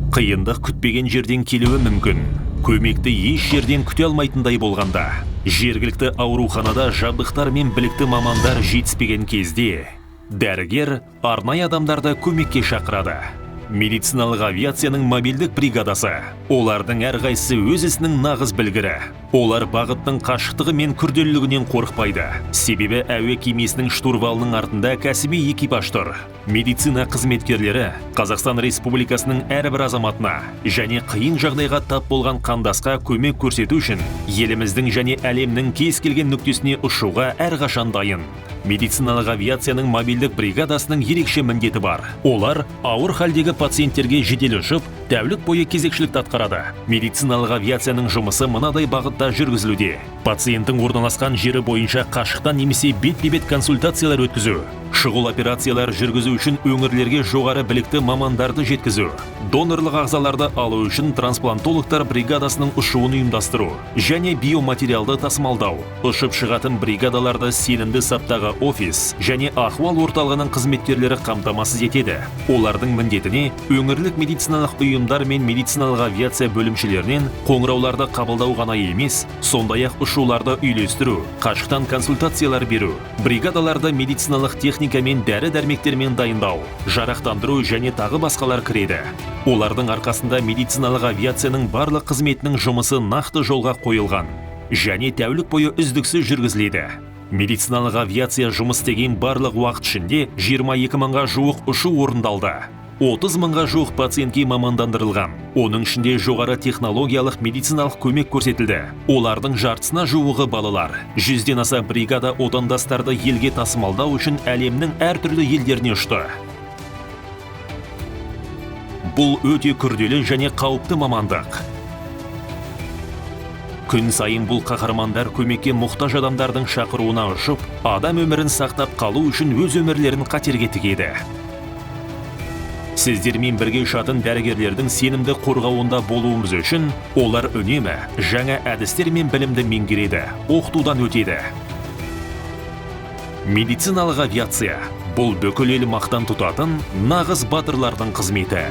Қиындық күтпеген жерден келуі мүмкін. Көмекті еш жерден күте алмайтындай болғанда, жергілікті ауруханада жабдықтар мен білікті мамандар жетіспеген кезде, дәрігер арнайы адамдарды көмекке шақырады. Медициналық авиацияның мобильдік бригадасы. Олардың әрқайсысы өз ісінің нағыз білгірі. Олар бағыттың қашықтығы мен күрделілігінен қорықпайды. Себебі әуе кемесінің штурвалының артында кәсіби экипаж тұр. Медицина қызметкерлері Қазақстан Республикасының әрбір азаматына және қиын жағдайға тап болған қандасқа көмек көрсету үшін еліміздің және әлемнің кез келген нүктесіне ұшуға әрқашан дайын. Медициналық авиацияның мобильдік бригадасының ерекше міндеті бар. Олар ауыр халдегі пациенттерге жедел ұшып, тәулік бойы кезекшілікті атқарады. Медициналық авиацияның жұмысы мынадай бағытта жүргізілуде: пациенттің орналасқан жері бойынша қашықтан немесе бетпе-бет консультациялар өткізу, шұғыл операциялар жүргізу үшін өңірлерге жоғары білікті мамандарды жеткізу, донорлық ағзаларды алу үшін трансплантологтар бригадасының ұшуын ұйымдастыру және биоматериалды тасымалдау. Ұшып шығатын бригадаларды сенімді саптағы офис және ахуал орталығының қызметкерлері қамтамасыз етеді. Олардың міндетіне өңірлік медициналық ұйымдар мен медициналық авиация бөлімшелерінен қоңырауларды қабылдау ғана емес, сондай-ақ ұшуларды үйлестіру, қашықтан консультациялар беру, бригадаларды медициналық техника мен дәрі-дәрмектермен дайындау, жарақтандыру және тағы басқалар кіреді. Олардың арқасында медициналық авиацияның барлық қызметінің жұмысы нақты жолға қойылған және тәулік бойы үздіксіз жүргізіледі. Медициналық авиация жұмыс істеген барлық уақыт ішінде 22 мыңға жуық ұшу орындалды. 30 мыңға жуық пациентке мамандандырылған, оның ішінде жоғары технологиялық медициналық көмек көрсетілді. Олардың жартысына жуығы балалар. 100-ден аса бригада отандастарды елге тасымалдау үшін әлемнің әртүрлі елдеріне ұшты. Бұл өте күрделі және қауіпті мамандық. Күн сайын бұл қаһармандар көмекке мұқтаж адамдардың шақыруына ұшып, адам өмірін сақтап қалу үшін өз өмірлерін қатерге тігеді. Сіздермен бірге ұшатын дәрігерлердің сенімді қорғауында болуымыз үшін олар үнемі жаңа әдістер мен білімді меңгереді, оқытудан өтеді. Медициналық авиация – бұл бүкіл ел мақтан тұтатын нағыз батырлардың қызметі.